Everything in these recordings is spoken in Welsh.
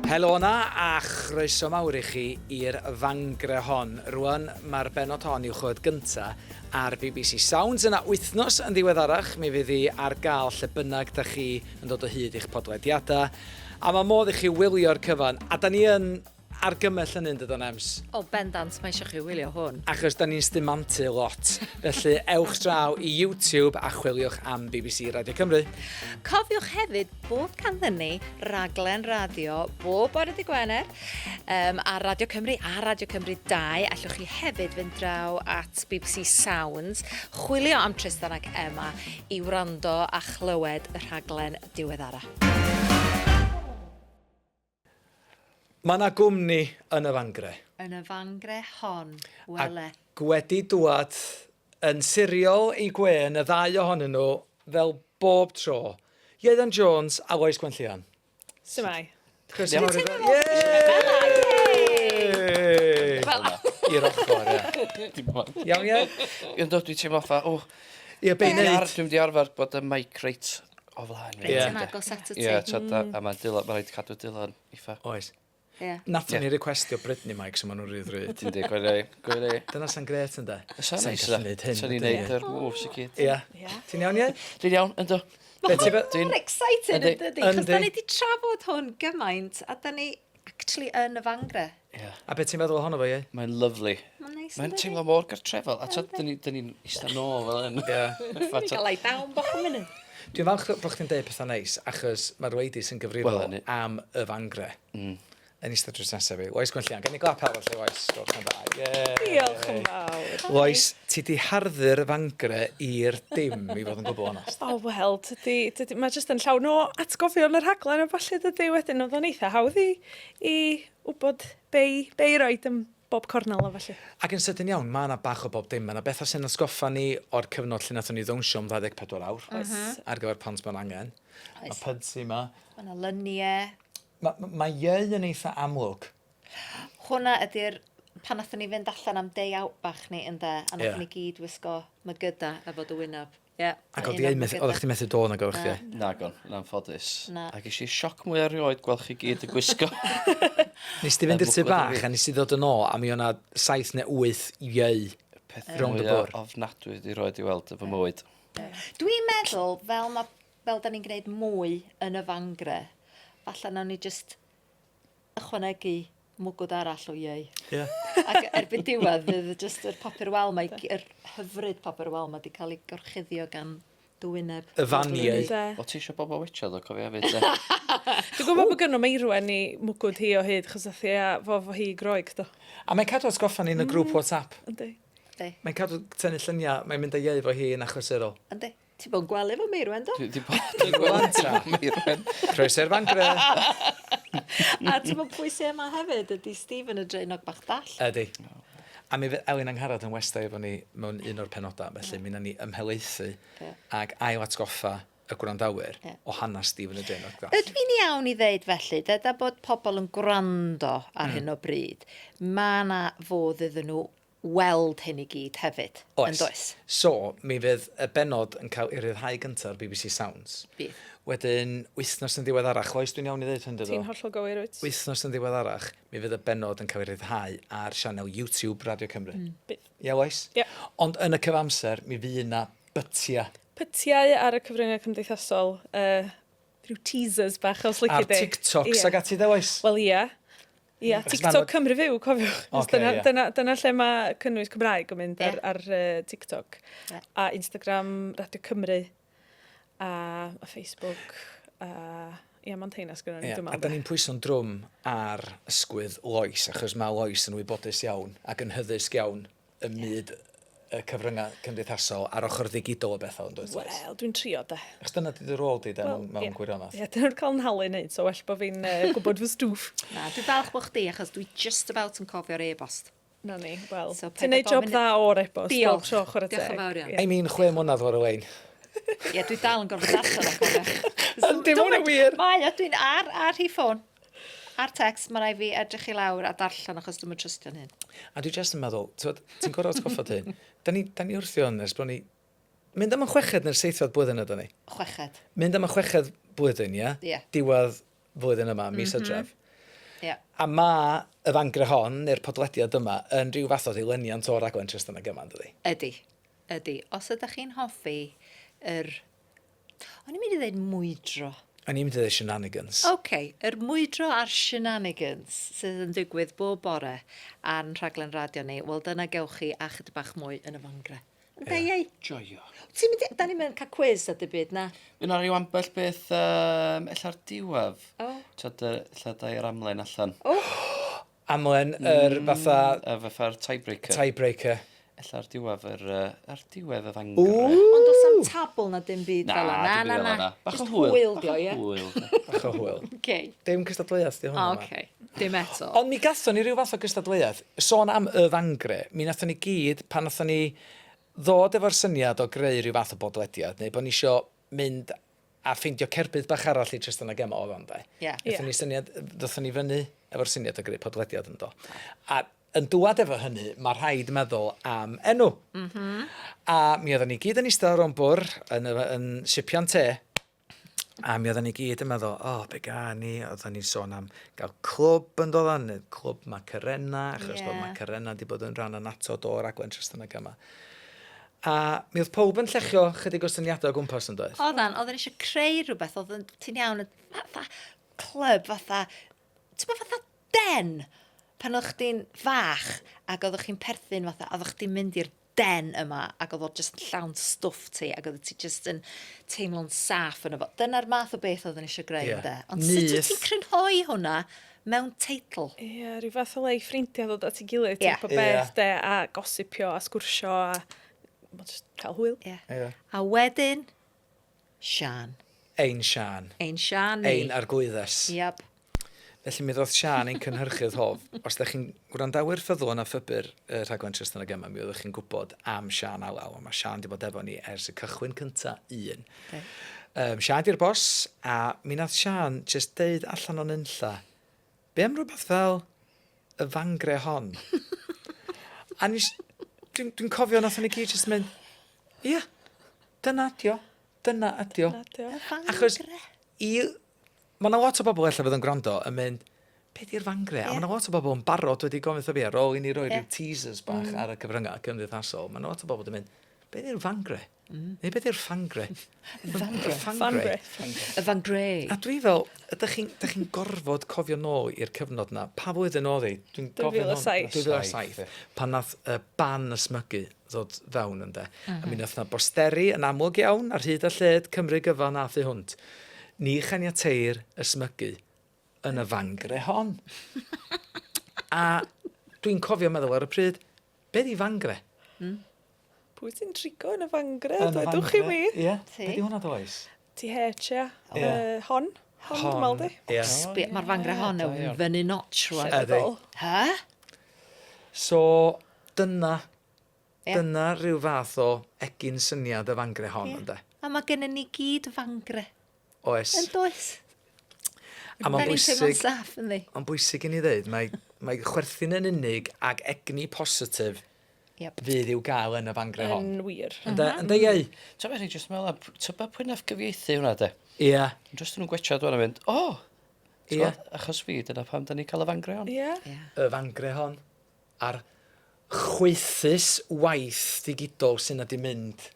Helo 'na a chroeso mawr i chi i'r fangre hon. Rwan mae'r bennod hon i'w chwed gynta ar BBC Sounds. Yna wythnos yn ddiweddarach mi fydd hi ar gael lle bynnag da chi yn dod o hyd i'ch podlediadau. A mae modd i chi wylio'r cyfan. A da ni yn argymell hynny yn dydan Ems? O bendant, mae eisiau chi wylio hwn. Achos da ni'n stumantu lot. Felly ewch draw i YouTube a chwiliwch am BBC Radio Cymru. Cofiwch hefyd bod ganddyn ni raglen radio bob bore dydd Gwener um, ar Radio Cymru a Radio Cymru 2. Allwch chi hefyd fynd draw at BBC Sounds, chwilio am Tristan ac Emma i wrando a chlywed y rhaglen diweddara. Mae 'na gwmni yn y fangre. Yn y fangre hon, wele. Ac wedi dŵad yn siriol i gwên y ddau ohonyn nhw fel bob tro. Ieuan Jones a Lois Gwenllian. Shwmae? Croeso mawr i Yay! I'r ochr, ie. Iawn, ie? Yndw, dwi'n teimlo fatha, o... Ie, be i neud? Dwi'n di arfer bod y mic reit o flaen fi. Reit yn agos atat ti. Ie, t'od, a a ma' Dylan, ma' raid cadw Dylan eitha... Oes. Ie. Nathon ni requestio Britney mic, so ma' nhw'n rhy ddrud. Yndi, gwir i, gwir i. Dyna sa'n grêt ynde? Sa'n Sa'n neis gallu neud hyn. Sa'n ni'n neud yr moves i gyd. Ie. Ti'n iawn, ie? Dwi'n iawn, yndw. Be ti fe- Dwi'n... Mor excited Yndi. yn dydi? Chos Yndi. da ni 'di trafod hwn gymaint a da ni actually yn y fangre. Ie. A be ti'n meddwl ohono fo, ie? Mae'n lyfli. Mae'n neis, Mae'n yndydi? teimlo mor gartrefol. A t'od, dyn ni'n ni eistedd nôl fel hyn. Ie. Fatha, Ni'n cael lie down bach am munud. Dwi'n falch bod chdi'n deud pethau neis, achos mae'r ladies sy'n gyfrifol Wel, am y fangre. Yn eistedd drws nesaf fi. Lois Gwenllian, gen i glap arall i Lois. Gwelwch yn dda. Yay. Diolch yn fawr. Lois, ti di harddu'r fangre i'r dim, i fod yn gwbl onest. O, wel, tydi, tydi, mae jyst yn llawn o atgofion y rhaglen a falle dydy wedyn oedd o'n eitha hawdd i, i wybod be i, be i roid ym bob cornel a falle. Ac yn sydyn iawn, mae yna bach o bob dim. Mae yna bethau sy'n atgoffa ni o'r cyfnod lle nathon ni ddawnsio am 24 awr. Oes. Ar gyfer Pant Mewn Angen. Oes. Mae Pudsey yma. Mae yna lyniau. Mae ma, ma ieu yn eitha amlwg. Hwna ydy'r pan nathon ni fynd allan am day out bach ni ynde, a nathon Ie. ni gyd wisgo mygyda efo dy wyneb. Ie. Ac oedd ieu methu, oeddech chdi methu dod nag oeddech chdi? Nagon, yn anffodus. Na. A ges i sioc mwy erioed gweld chi gyd yn gwisgo. Nes ti fynd i'r tŷ Mwgwd bach fi. a nes ti ddod yn ôl a mi o'na saith neu wyth ieu Peth rownd y mwyaf bwrdd. ofnadwy di roed i weld yn fy mywyd. Dwi'n meddwl, fel ma, fel da ni'n gwneud mwy yn y fangre, falle nawn ni just ychwanegu mwgwd arall o ieu. Ie. Ac erbyn diwedd fydd jyst yr papur wal 'ma, yr hyfryd papur wal 'ma 'di cael ei gorchuddio gan dy wyneb. Y fan ieu. Ynde. O ti eisiau bobl witcha ddo, cofio hefyd, de? Dwi'n gwybod bod gynno Meirwen i mwgwd hi o hyd, chos ath hi a fo fo hi i Groeg, do. A mae'n cadw atgoffa ni yn y grŵp WhatsApp. Yndi. Yndi. Mae'n cadw tynnu lluniau, mae'n mynd â ieu fo hi yn achlysurol. Yndi. Ti bod yn gwely efo Meirwen, do? Dwi 'di bod yn gwely efo Meirwen. Croeso i'r fangre! A ti'n gwybod pwy sy yma hefyd ydy Stephen y Draenog Bach Dall. Ydy. A mi fydd Elin Angharad yn westai efo ni mewn un o'r penodau, felly mi wnawn ni ymhelaethu ac ail atgoffa y gwrandawyr o hanes Stephen y Draenog Dall. Ydw i'n iawn i ddeud felly, deda bod pobl yn gwrando ar hyn o bryd, mae 'na fodd iddyn nhw weld hyn i gyd hefyd, Oes. yn does? So, mi fydd y bennod yn cael ei ryddhau gyntaf ar BBC Sounds. Bydd. Wedyn, wythnos yn ddiweddarach, oes dwi'n iawn i ddeud hyn, dydw? Ti'n hollol gywir, wyt. Wythnos yn ddiweddarach, mi fydd y bennod yn cael ei ryddhau ar sianel YouTube Radio Cymru. Bydd. Ie, oes? Ie. Ond yn y cyfamser, mi fydd yna bytiau. Pytiau ar y cyfryngau cymdeithasol, uh, rhyw teasers bach os lici Ar di. TikToks Ie. ag ati, de, oes? Wel, ie. Ie, Achos TikTok ma' nhw- Cymru Fyw, cofiwch. Ocê, dyna, ie. dyna, dyna lle mae cynnwys Cymraeg yn mynd ar, Ie. ar uh, TikTok. Ie. A Instagram Radio Cymru. A, a Facebook. A, ie, mond heina sgynnon ni, Ie, dwi'n a meddwl. da ni'n pwyso'n drwm ar ysgwydd Lois, achos mae Lois yn wybodus iawn ac yn hyddysg iawn ym myd y cyfryngau cymdeithasol a'r ochr ddigidol o bethau, yn dwyt, Lois? Wel, dwi'n trio, de. Achos dyna 'di dy rôl di, de, Wel, mewn, mewn ie. gwirionedd. Ie, dyna'r cael 'nhalu i wneud, so well bod fi'n uh, gwybod fy stwff. Na, dwi'n falch bod chdi, achos dwi just about yn cofio'r e-bost. Na ni, wel, So, ti'n neud paid â job gofyn- dda o'r e-bost, bob Diolch. tro, chwarae Diolch teg. yn fawr iawn. Ie. I mean, chwe mlynedd o'r lein. Ie, dwi dal yn gorfod darllen o, cofia. Yndi, ma' hwnna'n wir. Mae o, dwi'n ar, ar rhif ffôn. Ar text, mae rhaid fi edrych i lawr a darllen achos dwi'm yn trystio'n hun. A dwi jyst yn meddwl, t'wod, ti'n gorfod atgoffa dy hun. Da ni, da ni wrthi hwn ers bod ni... Mynd am y chweched neu'r seithfed blwyddyn ydyn ni? Chweched. Mynd am y chweched blwyddyn, ie? Ie. Diwedd flwyddyn yma, mis Hydref. Yeah. A mae y fangre hon, neu'r podlediad yma, yn rhyw fath o ddilyniant o'r raglen Trystan a Gemma, yn dydi? Ydy, ydy. Os ydych chi'n hoffi yr... O'n i'n mynd i ddweud mwydro. O'n i'n mynd i ddweud shenanigans. OK, yr mwydro a'r shenanigans sydd yn digwydd bob bore ar yn rhaglen radio ni, wel dyna gewch chi a chydig bach mwy yn y fangre. Ynde, yeah. Iei? Joio. Ti'n mynd i... Da ni'n mynd cael quiz a dy byd, na? Fydd 'na ryw ambell beth, um, ella'r diwedd. O. Tyd, ella da i'r amlen allan. O! Amlen, yr fatha... Y fatha'r tiebreaker. Tiebreaker. Ella ar diwedd yr, uh, ar diwedd y fangre. Ond does am tabl na dim byd Na, fel yna. dim byd fel yna. Bach o Just hwyl. hwyl dio, Bach ie? o hwyl. Bach o hwyl. Okay. Dim cystadleuaeth di hwnna. Oce. Dim eto. Ond mi gathon ni ryw fath o gystadleuaeth. Sôn am y fangre, mi nathon ni gyd, pan nathon ni ddod efo'r syniad o greu rhyw fath o bodlediad, neu bod ni isio mynd a ffeindio cerbyd bach arall i Trystan a Gemma oedd o'n de. Ie. Gathon ni syniad, ddothon ni fyny efo'r syniad o greu podlediad yn do. A yn dŵad efo hynny, mae rhaid meddwl am enw. Mm -hmm. A mi oedden ni gyd yn eistedd ar o'n bwr yn, yn sipian te, A mi oedden ni gyd yn meddwl, o, oh, be ga ni? Oedden ni'n sôn am gael clwb yn dod neu clwb Macarena, achos yeah. bod Macarena wedi bod yn rhan annatod o'r raglen Trystan ac yma. A mi oedd pob yn llechio chydig o syniadau o gwmpas yn doedd? Oedden, oedden eisiau creu rhywbeth, oedd ti'n iawn, fatha clwb, fatha, ti'n bod fatha den, pan o'ch chdi'n fach ac oeddech chi'n perthyn fatha, oeddech chdi'n mynd i'r den yma ac oedd o jyst yn llawn stwff ti ac oedd ti jyst yn teimlo'n saff yno fo. Dyna'r math o beth oedden ni eisiau greu, yeah. ynde? Ond sut wyt ti'n crynhoi hwnna mewn teitl? Ie, yeah, rhyw fath o le i ffrindiau ddod at ei gilydd, yeah. type o beth, yeah. de, a gosipio a sgwrsio a just cael hwyl. Yeah. Yeah. A wedyn, Sian. Ein Sian. Ein Sian ni. Ein arglwyddes. Yep. Felly mi ddoth Sian ein cynhyrchydd hof. Os ydych chi'n gwrandawyr ffyddlon a phybyr y rhaglen Trystan a Gemma, mi oeddech chi'n gwybod am Sian Alaw, a mae Sian wedi bod efo ni ers y cychwyn cynta un. Okay. Sian di'r bos, a mi nath Sian just deud allan o'n unlla, be am rhywbeth fel y fangre hon? A nes, dwi'n dwi cofio nath ni gyd just mynd, ia, dyna ydi o, dyna ydi o. Dyna ydi o. Achos i Mae 'na lot o bobl ella fydd yn gwrando yn mynd, be di'r fangre? A mae 'na lot o bobl yn barod wedi gofyn wrtho fi ar ôl i ni roi rhyw teasers bach ar y cyfryngau cymdeithasol. Mae 'na lot o bobl wedi mynd, be di'r fangre? Neu be di'r fangre? Fangre. Fangre. Y fangre. A dwi fel, ydych chi'n chi gorfod cofio nôl i'r cyfnod na? Pa flwyddyn oedd hi? Dwi'n gofio nôl. 2007. 2007. Pan nath y ban ysmygu ddod fewn ynde. Mm -hmm. A mi nath na bosteri yn amlwg iawn ar hyd a lled Cymru gyfan a thu hwnt. Ni chaniateir ysmygu yn y fangre hon. A dwi'n cofio meddwl ar y pryd, be di fangre? Mm. Pwy sy'n trigo yn y fangre? Dwedwch chi mi. Ie. Be di hwnna does? TH, ia. Yeah. Hon. Hon, dwi'n meddwl di. Ie. Sbia, mae'r fangre hon yn fyny notch rwan. Ydi. Ha? So, dyna, dyna rhyw fath o egin syniad y fangre hon, yeah. ynde? A mae gennym ni gyd fangre. Oes. Yn does? A mae'n bwysig... saff, yndi? Mae'n bwysig i ni ddeud, mae, mae chwerthin yn unig ag egni positif yep. fydd i'w gael yn y fangre hon. Yn wir. Ynde, ynde iei? Ti'n meddwl, jyst meddwl, ti'n pwy nath gyfieithu hwnna, de? Ie. Yeah. Jyst nhw'n gwetio dwi'n mynd, o! Oh! Ie. Achos fi, dyna pam da ni cael y fangre hon. Ie. Yeah. Y fangre hon. A'r chwaethus waith digidol sy'n ydi mynd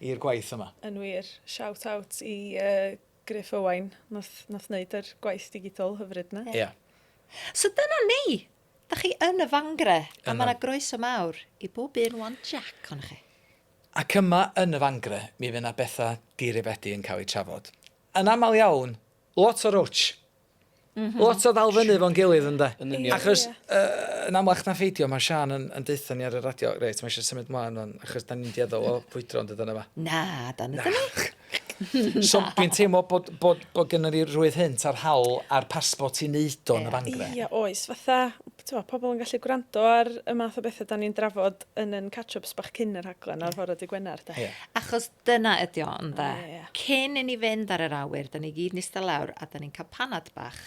i'r gwaith yma. Yn wir. Shout out i uh, Griff Owain, nath, nath wneud yr gwaith digidol hyfryd na. Ie. Yeah. So dyna ni! Da chi yn y fangre, a mae yna groeso mawr i bob un wan jack o'n chi. Ac yma yn y fangre, mi fydd yna bethau dirifedi yn cael eu trafod. Yn aml iawn, lot o rwtsh. Mm -hmm. Lot o ddal fyny fo'n gilydd ynde. Yn union. Achos uh, yn amlach na pheidio, mae Sian yn, yn deutha ni ar y radio, reit, mae eisiau symud mlaen o'n, achos da ni'n dueddol o bwydro yn dydyn yma. Na, dan ydyn ni. So dwi'n teimlo bod, bod, bod gennym ni rwydd hynt a'r hawl a'r pasbort i wneud o yn y fangre. Ie, oes. Fatha, t'mo, pobl yn gallu gwrando ar y math o bethau da ni'n drafod yn yn catch-ups bach cyn y rhaglen ar fore dy Gwener, de. Ie. Achos dyna ydi o, ynde. Ie, ie. Cyn i ni fynd ar yr awyr, da ni gyd yn eistedd lawr a da ni'n cael panad bach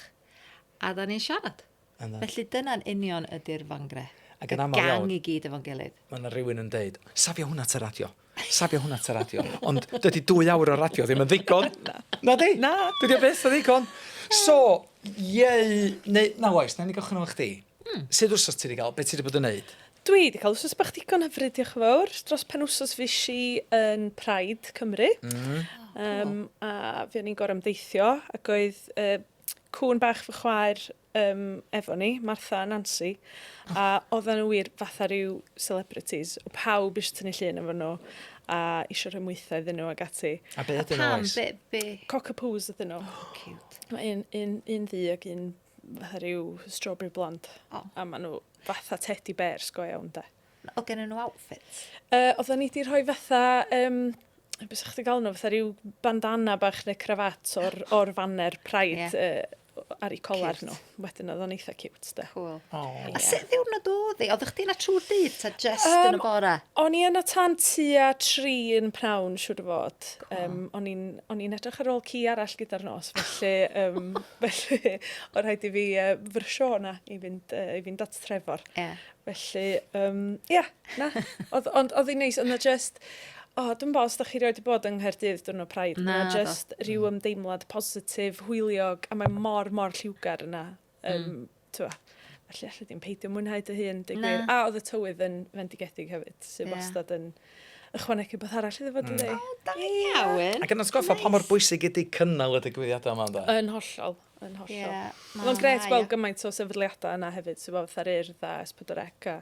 a da ni'n siarad. Ynde. Felly dyna'n union ydy'r fangre. Ac yn Y aml gang iawn- i gyd efo'n gilydd. Mae yna rhywun yn deud, safio hwnna at y radio. Safio hwnna at y radio. Ond dydy dwy awr o radio ddim yn ddigon. Na. Na di? Na. Dydy o byth yn ddigon. So, Ieu, neu, na oes, na ni gychwyn efo chdi. Sut wsos ti wedi cael? Be ti wedi bod yn neud? Dwi wedi cael wsos bach digon hyfryd, diolch yn fawr. Dros penwsos fues i yn Pride Cymru. A fuon ni'n gorymdeithio, ac oedd cŵn bach fy chwaer um, efo ni, Martha a Nancy, a oedden nhw wir fatha rhyw celebrities. O pawb eisiau tynnu llun efo nhw, a eisiau rhoi mwythau iddyn nhw ac ati. A be ydyn nhw Pam? oes? Be? Be? Cockapoos ydyn nhw. Oh, cute. Mae un, un, un ddu ac un fatha rhyw strawberry blonde. O. A maen nhw fatha teddy bears go iawn, de. O gen nhw outfits? Oedden ni wedi rhoi fatha, beth sa'ch chdi gael nhw, fatha rhyw bandana bach neu cravat o'r, or faner Pride yeah. ar eu colar Cute. nhw. Wedyn oedd o'n eitha cute, de. Cool. Oh. A sut ddiwrnod oedd hi? Oeddech chdi yna trwy'r dydd ta just yn y bore? O'n i yna tan tua 3 yn pnawn, siŵr o fod. O'n i'n o'n i'n edrych ar ôl ci arall gyda'r nos, felly, felly o rhaid i fi frysio yna i fynd, i fynd at Trefor. Ie. Felly, ie, na. Oedd, ond oedd hi'n neis, ond na just, o, oh, dwi'n bod os da chi rioed wedi bod yng Nghaerdydd diwrnod Pride. Na, Na, do. just rhyw ymdeimlad positif, hwyliog, a mae mor, mor lliwgar yna. Mm. Felly allai di'n peidio mwynhau dy hun, deud Na. gwir. A oedd y tywydd yn fendigedig hefyd, sydd Ie. wastad yn ychwanegu beth arall iddo fo, dydi? O, da iawn. Ac yn atgoffa pa mor bwysig ydy cynnal y digwyddiadau yma, ynddo? Yn hollol, yn hollol. Ie, Oedd o'n grêt gweld gymaint o sefydliadau yna hefyd, sydd fel fatha'r Urdd a S4C a...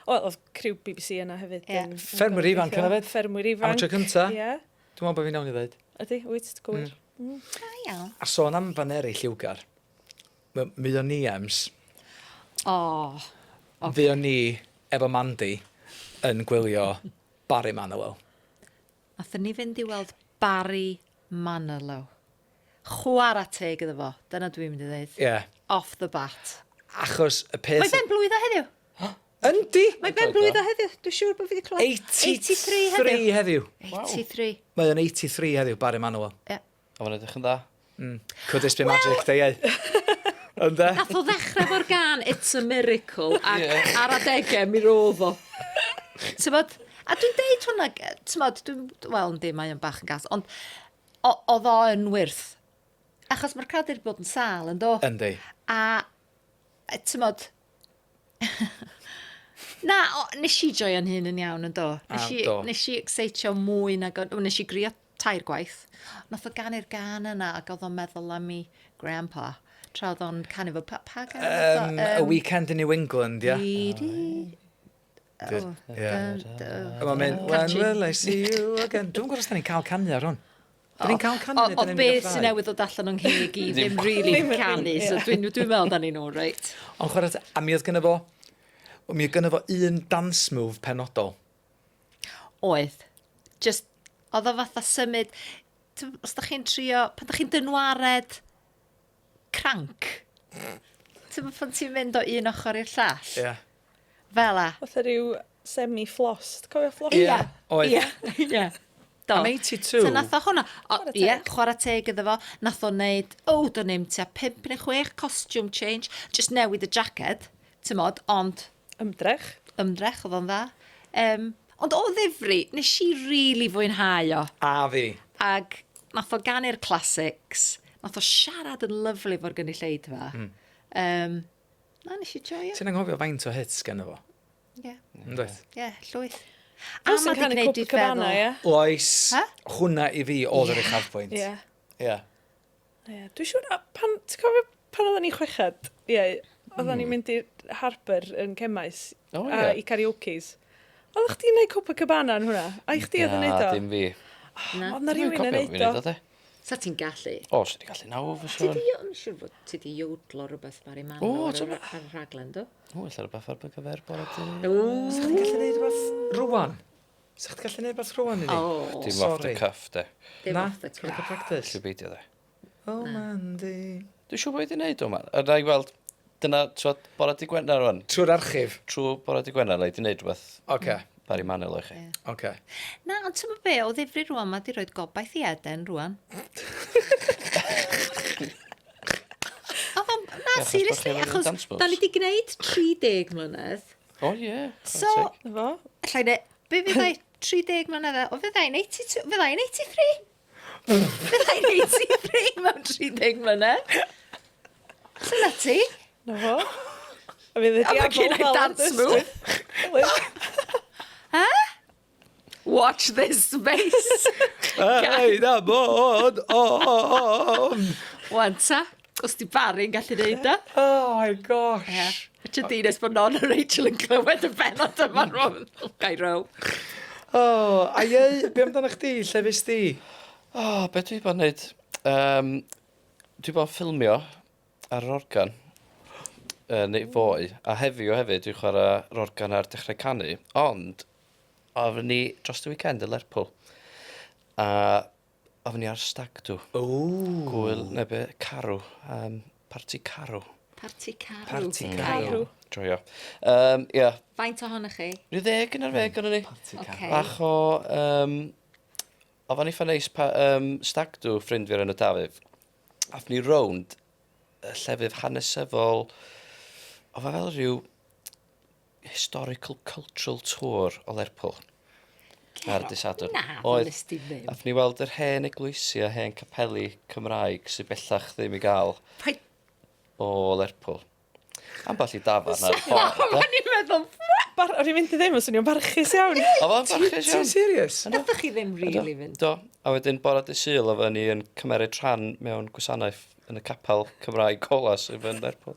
O, oedd criw BBC yna hefyd. Ie. Ffermwyr ifanc yna hefyd. Ffermwyr ifanc. Am y tro cynta. Ie. Dwi'n meddwl bod fi'n iawn i ddweud. Ydy, wyt, gywir. Da iawn. A sôn am faneri lliwgar, mi o'n ni, Ems, O, fuon ni efo Mandy yn gwylio Barry Manilow. Nathon ni fynd i weld Barry Manilow. Chwarae teg iddo fo, dyna dwi'n mynd i ddeud. Ie. Yeah. Off the bat. Achos y peth... Mae ben blwydd o heddiw. Yndi! Mae ben blwydd o heddiw. Dwi'n siŵr bod fi wedi clywed. 83 heddiw. heddiw. 83. Mae o'n 83 heddiw, Barry Manilow. Ie. A mae'n edrych yn dda. Could this be magic, de iau. Ynde? Nath o ddechrau fo'r gan It's a Miracle ac ar adegau mi rodd o. T'mod? A dwi'n deud hwnna, t'mod, dwi'n, wel, yndi, mae o'n bach yn gas, ond oedd o yn wyrth. Achos mae'r crowd wedi bod yn sâl, yn do? Yndi. A, t'mod, na, o, nes i joio'n hun yn iawn, yn do? Nes i, do. nes i excitio mwy nag, nes i grio tair gwaith. Nath o ganu'r gan yna ac oedd o'n meddwl am ei grandpa. Tra oedd o'n canu fo, pa gan oedd o? A Weekend in New England, ia. Di, Ie. di, A mae'n mynd, when Catchy. will I see you again? Dwi'n gwybod os da ni'n cael canu ar hwn. Da ni'n cael canu? neu O 'dan ni'n mynd beth i'r sy'n ffrae? newydd ddod allan o'n ngheg i ddim really Ddim yn canu, rili, so ie. dwi'n meddwl da ni'n all right. Ond chwarae, a mi oedd gynno fo, mi oedd gynno fo un dance move penodol. Oedd. Just, oedd o fatha symud, os da chi'n trio, pan da chi'n dynwared cranc, ti'n pan ti'n mynd o un ochr i'r llall? Ie. Fel a. Fatha rhyw semi-floss. Ti'n cofio floss? Ie. Oedd. Ie. Ie. Do. Am 82. So nath o hwnna. O, Chwarae ie, teg. chwarae teg iddo fo. Nath o wneud, o, do'n i'm tua 5 neu 6 costume change. Just newid y jacket, ti'n mod, ond Ymdrech. ymdrech oedd o'n dda. Ond o ddifri, nes i really fwynhau o. A fi. Ag nath o ganu'r classics, nath o siarad yn lyfli fo'r gynulleidfa. Na, nes i joio. Ti'n anghofio faint o hits gynno fo? Ie, Yndwyt? ie, llwyth. A A sy'n ma' 'di canu gwneud fi Copacabana, feddwl. ie? Oes, Ha? hwnna i fi oedd yr uchafbwynt. Ie. Ie. Ie. Dwi'n siŵr, a pan, ti'n cofio pan oedden ni chweched? Ie, oedden ni'n mynd i'r Harbour yn Cemaes O, a ie. i karaoke's. Oeddech chdi'n neud Copacabana yn hwnna? A i chdi oedd yn neud Na, o? dim fi. Oedd na Dwi'n rhywun yn cofio neud fi o. neud o, de. Sa ti'n gallu? O, swn i'n gallu nawr, fy Ti siŵr. di, yn siŵr fod ti di iodlo rhywbeth Barry O, Manilow ar, ti'n y- ar y rhaglen, do? O, ella rhywbeth ar gyfer bore dydd. Sa chdi'n gallu neud rhywbeth rwan? Sa chdi'n gallu neud rhywbeth rwan i ni? O, Dim off the Sorry. cuff, de. dim Na, off the ti'n licio cuff. practice? Lle beidio, de. Oh, Mandy. Dwi'n siŵr bod wedi gwneud o, man. A na i weld, dyna, twod, bore di Gwener rwan. Trwy'r archif? Trwy bore di Gwener, na i di wneud rhywbeth Oce, Barry Manilow i chi. Ie. oce. Na, ond ti'n be, o ddifri rwan, mae di roed gobaith i Eden rwan. Oedd o'n, na, Ie, achos seriously, bo' chi efo achos dance moves. da ni di gwneud 30 mlynedd. O, ie. So, Na fo? allai ne, be fyddai 30 mlynedd, o fyddai'n 82, fyddai'n 83. Fyddai'n 83 mewn 30 mlynedd. ti. Na fo. A fydd y A ma' diafol gynna i dal ar dance dy move. ysgwydd. Watch this space. Ei, na bod on. Wan ta, os di Barry'n gallu neud o. Oh my gosh. Ie. Richard Dines bod Non a Rachel yn clywed y bennod yma rwan. Gai row. Oh, a ieu, be amdano chdi? Lle fes di? O, oh, be dwi bod yn neud? Um, dwi bod yn ffilmio ar yr organ. Uh, neu foe. A heddiw hefyd, dwi'n chwarae yr organ ar dechrau canu. Ond, oedden ni dros y weekend yn Lerpwl. A oedden ni ar stag do. Ooh. Gwyl, neu be, carw. Um, parti carw. Parti carw. Parti Ocê. carw. Joio. Um, yeah. Faint ohonoch chi? Rhyw ddeg yn ar ddeg o'n ni. Parti Ocê. carw. Bach o... Um, oedd o'n eitha neis pa, um, stag do ffrind fi o'r enw Dafydd. Ath ni rownd y llefydd hanesyddol. Oedd o fel rhyw historical cultural tour o Lerpwl. Ar dydd Sadwrn. Na, Oedd. nes di ddim. Ath ni weld yr hen eglwysi a hen capeli Cymraeg sydd bellach ddim i gael Paid... o Lerpwl. Ambell i dafarn ar y ffordd. de. O'n i'n meddwl, Bar, o'n i'n mynd i ddim, os o'n i'n barchus iawn. Oedd o'n barchus Ti'n iawn. serious? Nathoch chi ddim really fynd. Do. A wedyn bore dydd Sul oedden ni yn cymeryd rhan mewn gwasanaeth yn y capel Cymraeg Colas yn yn Lerpwl.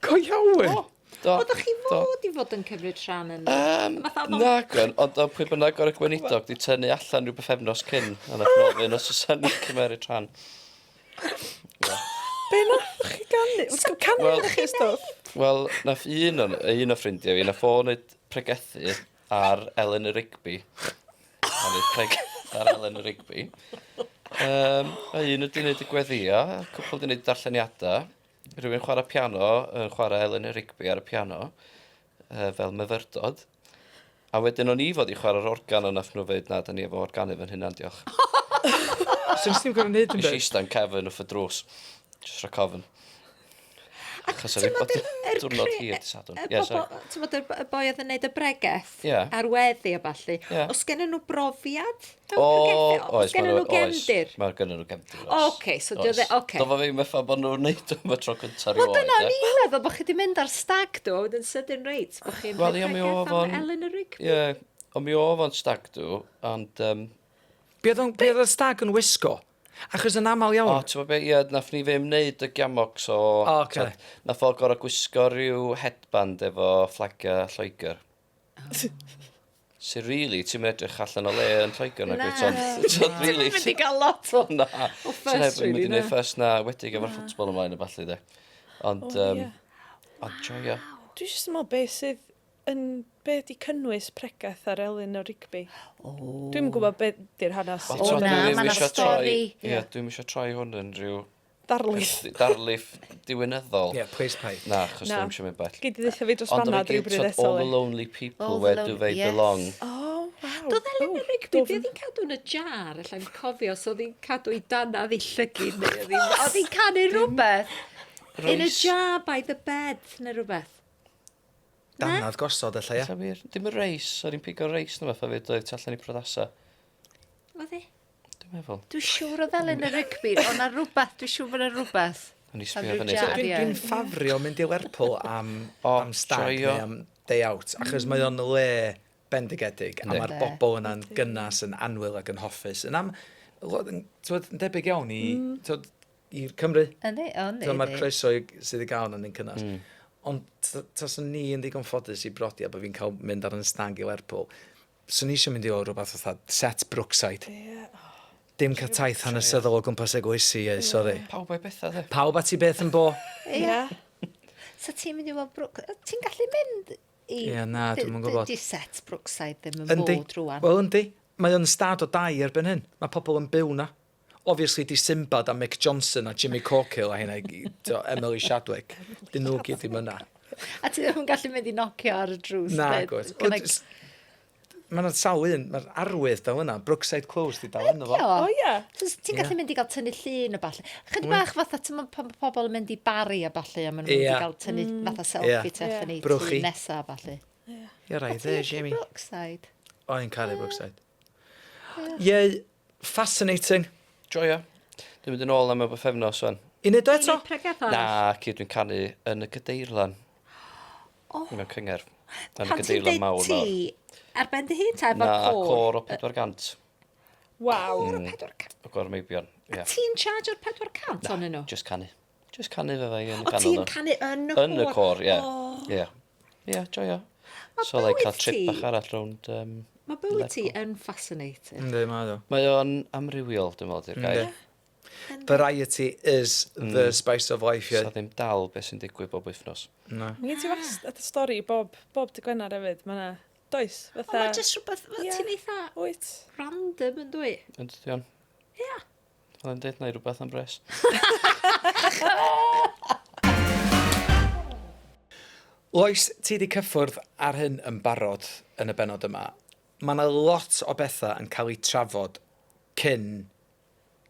Go iawn? Do. Oeddech chi do. fod i fod yn cymryd rhan yn... Um, Fatha oedd o'n- na, gwen, ond oedd pwy bynnag o'r gweinidog di tynnu allan rhyw bythefnos cyn, a nath nhw ofyn os oes ni'n cymeryd rhan. Be nath chi ganu? So, canu Wel- ydych chi stwff? Wel, nath un o'n, un o ffrindiau fi, nath o wneud pregethu ar Eleanor Rigby. A wneud pregethu ar Eleanor Rigby. Um, a un wedi wneud y gweddia, a cwpl wedi wneud darlleniadau. Rhywun chwarae piano, yn chwarae Eleanor Rigby ar y piano, uh, fel myfyrdod. A wedyn o'n i fod i chwarae'r organ, ond nath nhw ddeud na, da ni efo organydd yn hynna'n diolch. So nes ti'n gorfod neud yn Nes i byd? eistedd yn cefn wrth y drws. Just rhaid cofn. Achos o'n i Ti'n bod meddwl yr diwrnod cre- hir dydd Sadwrn. Y Ie, sorry. bobl- Ti'n meddwl y boi oedd yn neud y bregeth Ie. ar weddi a ballu, Ie. os gennyn nhw brofiad mewn O, pregethu? oes, Os gennyn nhw gefndir? Mae gennyn nhw gefndir, O, Ocê, so dio dde- ocê. Do fo ddim effa bod nhw'n neud o am y tro cyntaf Wel, erioed. dyna e. o'n i'n meddwl bod chi wedi mynd ar stag do, a wedyn sydyn reit, bod chi'n Wel, ie, mi pregeth oedd am o'n- Eleanor Rigby. Ie, ond mi oedd o'n stag do, ond... Um, Be oedd o'n- be oedd y stag yn wisgo? Achos yn aml o, iawn. ti'n gwbod be, ie, nath ni ddim neud y giamocs o... O, ocê. t'od, Nath o gorau gwisgo rhyw headband efo fflagia Lloegr. So really, ti'n mynd edrych allan o le yn Lloegr na Na. gwyt, ond... T'od, really, Ti'n mynd i gael lot o... Na. O So fuss, neb yn really, mynd i na. wneud fuss na, wedig efo'r ffwtbol ymlaen a ballu, de. Ond, O, um, ie. ond joio. Dwi jyst yn meddwl beth sydd yn be ydi cynnwys pregeth ar Eleanor Rigby. O. Dwi'm yn gwybod be di'r hanes. Wel, O, t'od, na, dwi ddim ma' 'na isio troi- stori. Ie, dwi'm isio troi hwn yn rhyw Darlith. darlith diwinyddol. Ie, please paid. Na, achos Na. dwi'm isio mynd bell. Gei di ddeutha fi dros Ond banad oedd i gyd, rhywbryd t'od, eto. all the le. lonely people, All the where do lon- they yes. belong? Oh, waw. Doedd Eleanor Oh, Rigby, be dwfn. oedd hi'n cadw yn y jar, allai'n cofio, so oedd hi'n cadw i dannadd i llygyd, neu oedd hi'n oedd hi'n canu rhywbeth. In a Reis. jar by the bed, neu rhywbeth. Dannadd gosod, ella, ie. Ella wir. Dim y reis, o'n i'n pigo reis na fath o fyd oedd tu allan i prodasa. Oedd hi? Dwi'n meddwl. Dwi'n siŵr oedd Eleanor Rigby, oedd na rhywbeth, dwi'n siŵr bod na rhywbeth. O'n i Am sbio ryw fyny. jar. Dwi'n Ie. dwi ffafrio mynd i Lerpwl am, O, am stag joio. neu am day out, achos mae o'n le bendigedig, a Yndi. mae'r bobl yna'n gynnas, yn annwyl ac yn hoffus. Yn am, lo- yn, t'wod, yn debyg iawn i, t'wod, i'r Cymru. Yndi, yndi. T'wod, Mae'r croeso i- sydd i gael yna'n un cynnas. Ond taswn ni yn ddigon ffodus i brodi a bod fi'n cael mynd ar yn stag i Lerpwl, swn i eisiau mynd i weld rhywbeth fatha set Brookside. Ie. Dim cael taith hanesyddol o gwmpas eglwysi, ie, sori. Pawb o'i bethau, de. Pawb at ei beth yn bo. Ie. So ti'n mynd i weld Brook... Ti'n gallu mynd i... Ie, na, dwi'm yn gwbod. Di set Brookside ddim yn Yndi. bod rwan. Wel, yndi. Mae o'n stad o dai erbyn hyn. Mae pobl yn byw na. Obviously, di Simbad a Mick Johnson a Jimmy Corkhill a hynna, i gyd, t'o, Emily Shadwick. Dyn nhw gyd ddim yna. A ti ddim yn gallu mynd i nocio ar y drws. Na, deud, gwrs. "Can I-" Mae yna sawl un, mae'r arwydd dal yna. Brookside Close di dal yna fo. Ydi o? O, ie. So, ti'n gallu mynd i gael tynnu llun a ballu. Chydig bach fatha, ti'n meddwl pan ma' pobl yn mynd i Bari a ballu, a maen nhw'n mynd Ie. i gael tynnu fatha selfie Ie. tu allan i tŷ Brwchi. nesa a ballu. You're right there, Jamie. Brookside. O, i'n caru Brookside. Ie, fascinating. Joio. Dwi'n mynd yn ôl am y bythefnos wan. I wneud o eto? I pregeth arall? Na, ci, dwi'n canu yn y gadeirlan. Oh. Mewn cyngerdd. Yn y Pan ti'n gadeirlan deud mawr ti, mawr. ar ben dy hun ta efo'r Na, côr? côr o 400. Waw. Côr o 400? O gor meibion. Ie. Ti'n charge o'r 400 ohonyn nhw? Just canu. Just canu fe fe yn y O, canol. ti'n nhw. canu yn y côr? Yn y côr, ie. O. Ie. Ie, joio. Ma' So, like, cael bywyd trip ti- bach arall rownd... Um, Mae bywyd ti yn fascinating. Yndi, mae o. Mae o'n amrywiol, dwi'n meddwl, di'r gair. Variety is the spice of life, Sa ie. ddim dal beth sy'n digwydd bob wythnos. Na. Mae gen ti wastad y stori bob, bob dy Gwener hefyd. Mae yna, does, Ond fatha... mae jyst rhywbeth, fel Ie. ti'n eitha Wyt. random yn dwi. Yn dydi o'n? Ie. Oedd yn deud na i rhywbeth am bres. Lois, ti di cyffwrdd ar hyn yn barod yn y benod yma. Mae yna lot o bethau yn cael eu trafod cyn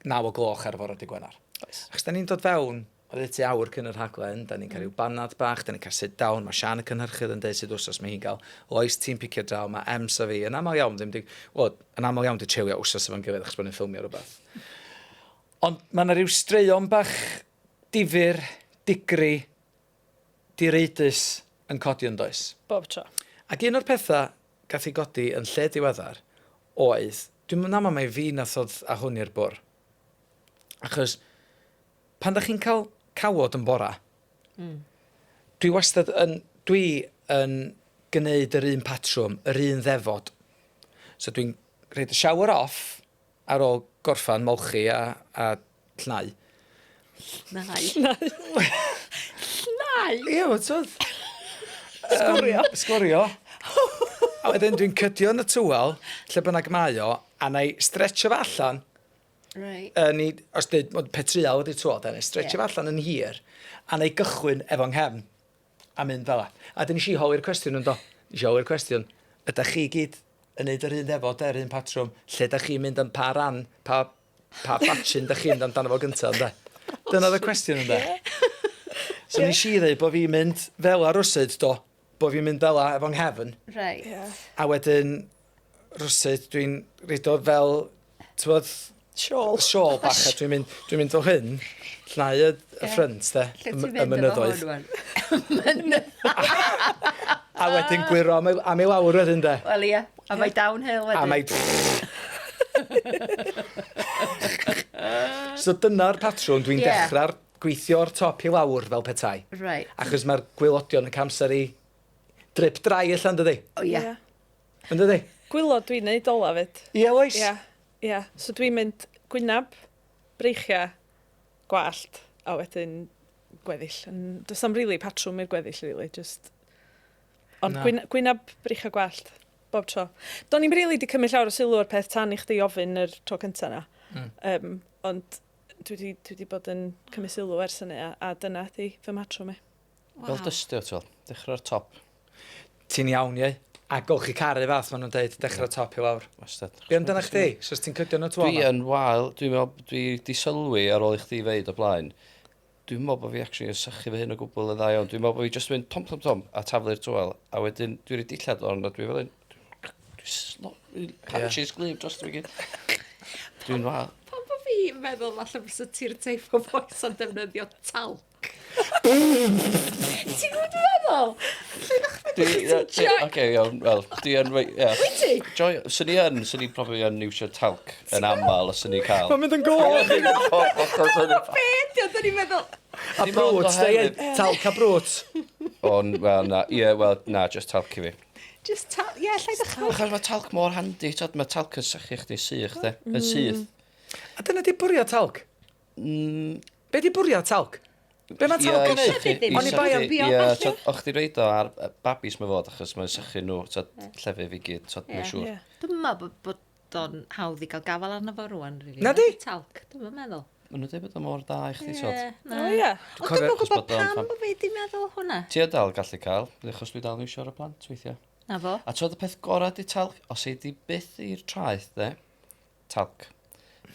9 o gloch ar fore dy Gwener. Oes. Achos da ni'n dod fewn oddeutu awr cyn y rhaglen, da ni'n cael rhyw banad bach, da ni'n cael sit down, mae Sian y cynhyrchydd yn deud sut wsos mae hi'n gael, Lois ti'n picio draw, mae Ems a fi, yn aml iawn ddim di, wel, yn aml iawn di treulio wsos efo'n gilydd achos bod ni'n ffilmio rhywbeth. Ond mae yna rhyw straeon bach difyr, digri, direidus yn codi yn does. Bob tro. Ac un o'r pethau gath ei godi yn lle diweddar oedd, dwi'n mynd aml mai fi nath ddod â hwn i'r bwr. Achos pan da chi'n cael cawod yn bora, dwi wastad yn, dwi yn gwneud yr un patrwm, yr un ddefod. So dwi'n rhaid y shower off ar ôl gorffan molchi a, a llnau. Llnau. Llnau? Ie, wel, t'wod? Sgorio. Sgorio. A wedyn dwi'n cydio yn y tywel, lle bynnag mae o, a na i stretcho fe allan. Right. Yn i, os dweud, bod petryal ydy'r tywel, da, na i stretcho Ie. fe allan yn hir, a na i gychwyn efo nghefn, a mynd fel 'a. A dyn nes i holi'r cwestiwn yn do. Nes i holi'r cwestiwn, ydych chi gyd yn neud yr un ddefod, yr un patrwm, lle ydych chi'n mynd am pa ran, pa, pa batchyn ydych chi'n mynd amdano fo gyntaf, ynde? Dyna oedd y cwestiwn, ynde? So nes i ddweud bod fi'n mynd fel ar rwsyd, do, bod fi'n mynd fel efo nghefn, Right. Ie. a wedyn rwsyd dwi'n reid o fel, ti'n Siôl. siôl bach, a dwi'n mynd, dwi'n mynd fel hyn, llnau y, y ffrynt, de, Lle y, ti'n y mynd efo mynyddoedd. hwn wan? Mynyddoedd. A wedyn gwyro am, am i lawr wedyn, de. Wel ie, a mae downhill wedyn. A mae... so dyna'r patrwm dwi'n Ie. yeah. dechrau'r gweithio o'r top i lawr fel petai. Right. Achos mae'r gwylodion yn camser i drip drai allan, dydi? O ie. Ie. Yn dydi? Gwylod dwi'n neud ola fyd. Ie, oes? Ie. Ie. So dwi'n mynd gwynab, breichiau, gwallt, a wedyn gweddill. Yn, does am really patrwm i'r gweddill, really. Just... Ond Na. gwyn, gwynab, breichiau, gwallt, bob tro. Do'n i'm really di cymryd llawer o sylw o'r peth tan i chdi ofyn yr tro cynta na. Mm. Um, ond dwi di, dwi di bod yn cymryd sylw ers hynny, a, a dyna di fy matrwm i. Fel dystio, ti'n fel. Dechrau'r top. Ti'n iawn, ie. A golchi caru fath, maen nhw'n deud, dechrau top i lawr. Wastad. Be amdana chdi? So os ti'n cydio yn y twa Dwi yn wael, dwi'n meddwl, dwi di sylwi ar ôl i chdi feid o blaen. Dwi'n meddwl bod fi actually yn sychu fy hyn o gwbl yn dda iawn. Dwi'n meddwl bod fi just mynd tom tom tom a taflu'r tywel. A wedyn dwi'n rhoi dillad o'n a dwi fel un... Dwi'n slo... Patches glib dros fi gyd. Dwi'n wael. Pam bod fi'n meddwl falle fysa ti'r teip o foi sy'n defnyddio talc? Ti'n gwybod dwi'n meddwl? Lle ddechrau Dwi... ti'n ie, Oce, iawn, wel, dwi yn... Ie. Wyt ti? Joy, swn i yn, swn i probably yn iwsio talc yn aml os swn i'n cael. Mae'n mynd yn gol! Be ydi o, da ni'n meddwl... A Dim ond brwt, de, ie. oherwydd- Talc a brwt. On, wel, na, ie, wel, na, just talc i fi. Just talc, ie, llai ddechrau. Achos mae talc mor handi, t'od, mae talc yn sychu chdi sych, de, yn syth. A dyna di bwriad talc? Mm, Be di bwriad talc? Be mae talc yn i neud? sychu- Ddim i Oni bai am- sychu- Bio, Ie, falle. t'od, o'ch di reid o ar yy, babis mae fod, achos mae'n sychu nhw, t'od, llefydd i gyd, t'od, Ie. mae'n siŵr. Ie. Dwi'n meddwl bod, bod o'n hawdd i gael gafel arno fo rwan, rili. Na di? Talc, dwi'n meddwl. Maen nhw'n dweud bod o mor dda i chdi, t'od. Ie, na. O ie. Ond dwi'n Cofio- gwybod bod o'n pam ffam- bod fi di meddwl hwnna. Ti yn dal gallu cael, achos dwi dal yn iwsio ar y plant weithiau. Na fo. A t'od y peth gorau di talc, os ei di byth i'r traeth, de, talc.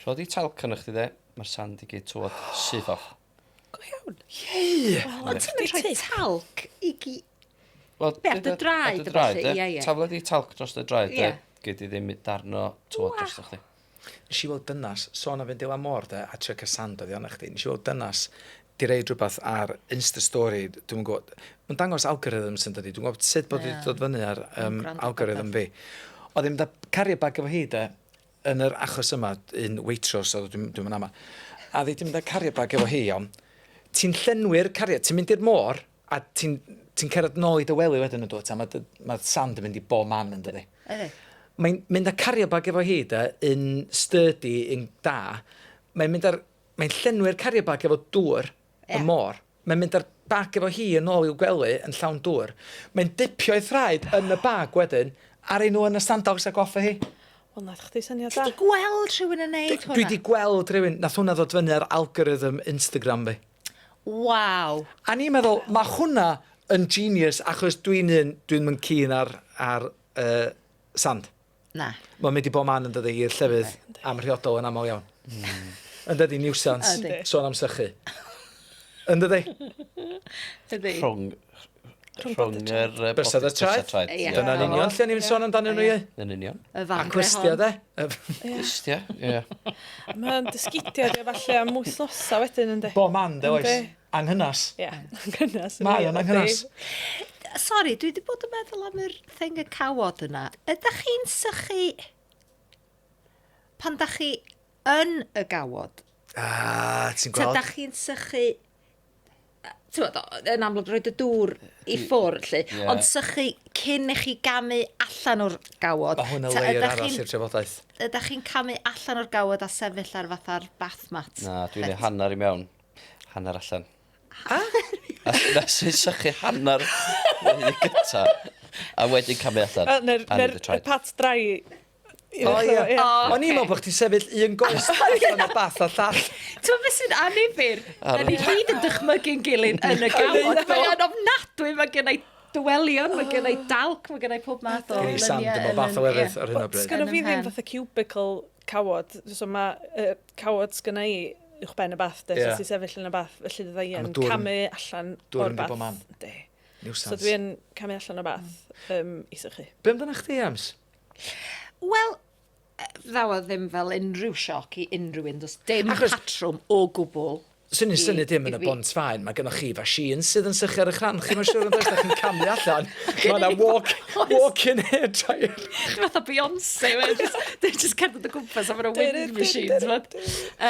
Rho di talc yn chdi, de, mae'r sand i gyd tywod syth off. Go iawn. Ie! Ond ti'n mynd rhoi talc i gi... Wel, Be, ar dy draed Ar dy a draed, ballu? de. Ie, ie. Tafla di talc dros dy draed, de. Ie. Gei di ddim darno tywod Waw. dros chdi. Nes i weld dynas, sôn am fynd i lan môr de, a trio cael sand oddi arna chdi, nes i weld dynas 'di roid rhywbeth ar Insta story, dwi'm yn gwybod, mae'n dangos algorithms yn dydi, dwi'n gwybod sut bod wedi dod fyny ar um, algorithm fi. Oedd hi'n mynd â carrier bag efo hi de, yn yr achos yma, un Waitrose oedd, dwi'n dwi ama. A oedd hi 'di mynd â carrier bag efo hi, iawn. Ti'n llenwi'r carrier, ti'n mynd i'r môr, a ti'n ti cerdded nôl i dy wely wedyn yn dwyt, a mae, mae sand yn mynd i bob man yn dydi. Mae'n mynd â carrier bag efo hi, de, un sturdy, un da. Mae'n mynd ar, mae'n llenwi'r carrier bag efo dŵr, y môr. Mae'n mynd â'r bag efo hi yn ôl i'w gwely yn llawn dŵr. Mae'n dipio ei thraed yn y bag wedyn, a rhoi nhw yn y sandals ac off â hi. Wel, nath chdi syniad da. Ti 'di gweld rhywun yn neud hwnna? Dwi 'di gweld rhywun, nath hwnna ddod fyny ar algorithm Instagram fi. Waw. A ni'n meddwl, mae hwnna yn genius, achos dwi'n un, dwi'n mynd keen ar, ar uh, sand. Na. Mae'n mynd i bob man yn dydi, i'r llefydd amhriodol yn aml iawn. Yn dydi, nuisance, sôn am sychu. Yn dydi? Ydy. Rhwng... Rhwng yr... Bysedd y traed. Ie. Dyna'n union lle ni'n sôn amdanyn nhw, ie. Yn union. Y A fangre cwistia, hon. de. Cwistia, ie. Mae'n dysgidio di falle am wythnosau wedyn, yndi? Bo man, de, oes. Yndi. Anghynas. Ie, anghynas. Mae o'n anghynas. Sori, dwi wedi bod yn meddwl am yr thing y cawod yna. Ydych chi'n sychu pan dach chi yn y gawod? Ah, ti'n Ta gweld? dach chi'n sychu... Ti'n yn amlwg roed y dŵr i ffwrdd, lle, Ie. ond sychu cyn i chi gamu allan o'r gawod. Mae hwn yn Ta layer ydach arall chi'n- i'r trafodaeth. Ydych chi'n camu allan o'r gawod a sefyll ar fatha'r bath mat? Na, dwi'n ei hanner i mewn, hanner allan. A? Nes i sychu hanner y gyta, a wedyn camu allan. Wel, Neu'r A neu neud y traed. pat dry. O ie. Ie. O, O'n i'n meddwl bod chdi'n sefyll un goes allan o'r bath a llall. Ti'n beth sy'n annifyr? Da ni gyd yn dychmygu'n gilydd yn y gawod. Mae o'n ofnadwy, mae gen i dywelion, mae gen i dalc, mae gen i pob math o Gen i sand luniau yn bob math o yn- lefydd ar hyn o bryd. Sgynno Yn fi 'y ddim mhen. fatha cubicle cawod, so mae uh, cawod sgynna i uwchben y bath, de, Ie. so ti'n sefyll yn y bath, felly fydda i A yn ma' dŵr yn- camu allan dŵr o'r yn mynd i bath. bob man. Yndi. Nuisance. So dwi yn camu allan o'r bath um, i sychu. Be amdano chdi, Ems? Wel, ddaw o ddim fel unrhyw sioc i unrhyw un, does dim Achos- patrwm o gwbl. Swn i'n synnu dim yn i y fi. Bont Faen, mae gennych chi fasîn sydd yn sychu ar eich rhan chi, mae'n siŵr yn does, da chi'n camu allan. Mae yna walk, walk-in hair dryer. Dwi'n fatha Beyoncé, mae'n just, dwi'n just cerdded o gwmpas a mae'n wind machine, ti'n gwbod?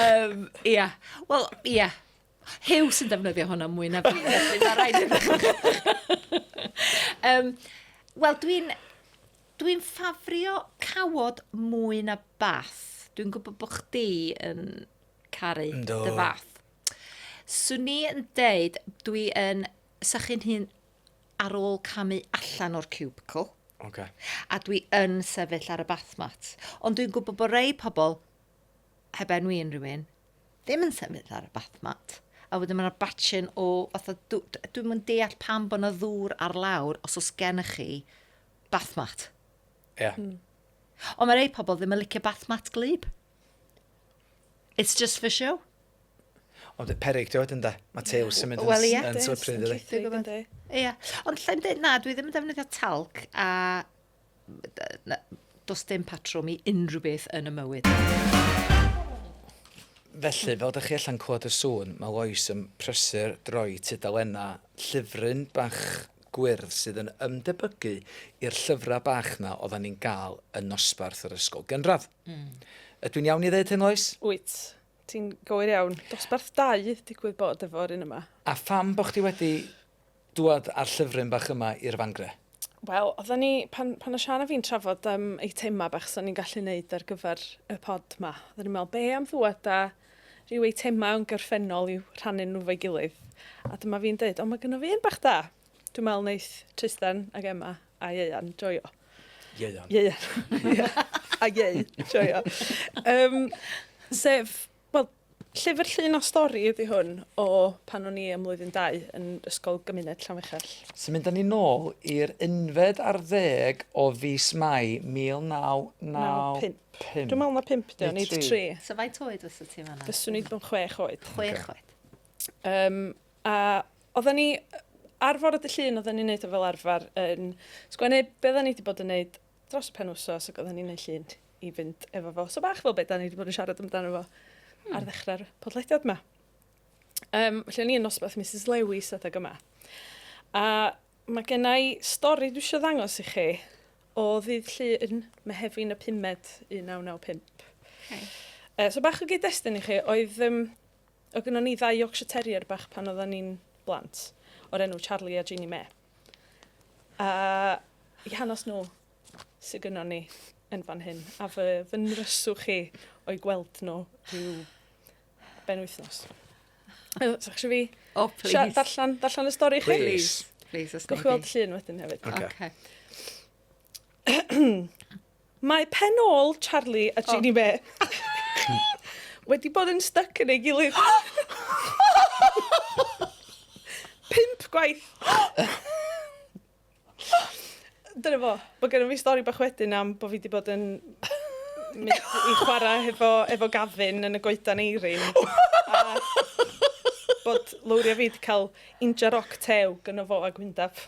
Um, ia, wel, ia. Huw sy'n defnyddio hwnna mwy na fi, felly mae rhaid iddo. um, Wel, dwi'n dwi ffafrio cawod mwy na bath. Dwi'n gwybod bod chdi yn caru Yndw. dy fath. Swn i yn deud, dwi yn sychu'n hun ar ôl camu allan o'r cubicle. Okay. A dwi yn sefyll ar y bath mat. Ond dwi'n gwybod bod rei pobl, heb enwi unrhyw un, ddim yn sefyll ar y bath mat. A wedyn mae yna batchyn o, fatha, dwi'm yn deall pam bod yna ddŵr ar lawr os oes gennych chi bath mat. Ie. Yeah. Ond mae rei pobl ddim yn licio bath mat gwlyb. It's just for show. Ond y peryg di wedyn de. Mae tails yn mynd yn, Wel, ie. yn slippery, dydi? Dwi'n gwybod. Ie. Ond llai'm deud, na, dwi ddim yn defnyddio talc a na, does dim patrwm i unrhyw beth yn y mywyd. Felly, fel dych chi allan clywed y sŵn, mae Lois yn prysur droi tudalennau llyfryn bach gwyrdd sydd yn ymdebygu i'r llyfrau bach na oedden ni'n gael yn nosbarth yr ysgol gynradd. Mm. Ydw i'n iawn i ddeud hyn, Lois? Wyt, ti'n gywir iawn. Dosbarth 2 digwydd bod efo'r un yma. A pham bo chdi wedi dŵad â'r llyfryn bach yma i'r fangre? Wel, oedden ni, pan, pan o Sian a fi'n trafod um, eitemau bach sy'n ni'n gallu neud ar gyfer y pod ma, oedden ni'n meddwl, be am ddŵad â rhyw eitemau yn gorffennol i'w rhannu nhw fo'i gilydd. A dyma fi'n deud, o, mae gynno fi un bach da. Dwi'n meddwl wneith Tristan ac Emma a Ieuan joio. Ieuan. Ieuan. Ie. a Ieu, joio. Um, sef, wel, llyfr llun o stori ydy hwn o pan o'n i ym mlwyddyn 2 yn ysgol gymuned Llanfechell. Sy'n mynd â ni nôl i'r unfed ar ddeg o fis Mai 1995. Dwi'n meddwl na 5 di o, Neu nid tri. 3. So faint oed fysa ti fan'na? Fyswn i wedi bod yn 6 oed. 6 oed. Um, a oedden ni, ar fore dy llun, oedden ni'n neud o fel arfer yn sgwennu be oedden ni wedi bod yn neud dros y penwsos ac oedden ni'n neud llun. i fynd efo fo. So bach fel beth da ni wedi bod yn siarad amdano fo ar ddechrau'r podlediad yma. Felly o'n i yn nosbarth Mrs Lewis adeg yma. A mae gen i stori dwi eisiau ddangos i chi o ddydd Llun, Mehefin y pumed, 1995. Okay. So bach o gyd-destun i chi, oedd, oedd gynnon ni ddau Yorkshire Terrier bach pan oedden ni'n blant, o'r enw Charlie a Jeannie May. A i hanes nhw sydd gynnon ni yn fan hyn, a fy, fy nryswch chi o'i gweld nhw rhyw benwythnos. So, eisiau fi Oh, please. darllen, darllen y stori i chi? Please. Please, os Gwch chi weld llun wedyn hefyd. Okay. Okay. Mae pen ôl Charlie a Jeannie May wedi bod yn stuck yn ei gilydd. 5 gwaith. Dyna fo. Mae gennym fi stori bach wedyn am bod fi wedi bod yn mynd i chwarae hefo, efo Gavin yn y goedan eirin. A bod Lowri a fi wedi cael inja roc tew gyno fo a Gwyndaf.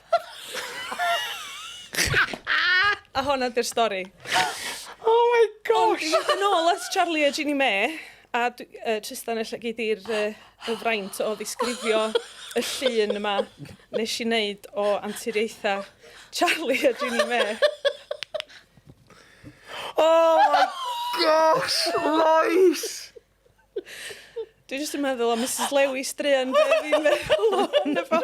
A honna di'r stori. Oh my Ond gosh! i fynd yn ôl at Charlie a Jeannie May, a Tristan ella gei di'r y fraint o ddisgrifio y llun yma nes i wneud o anturiaethau Charlie a Jeannie May. Oh my gosh, Lois! Dwi jyst yn meddwl am Mrs Lewis druan, be fi'n meddwl ohono fo.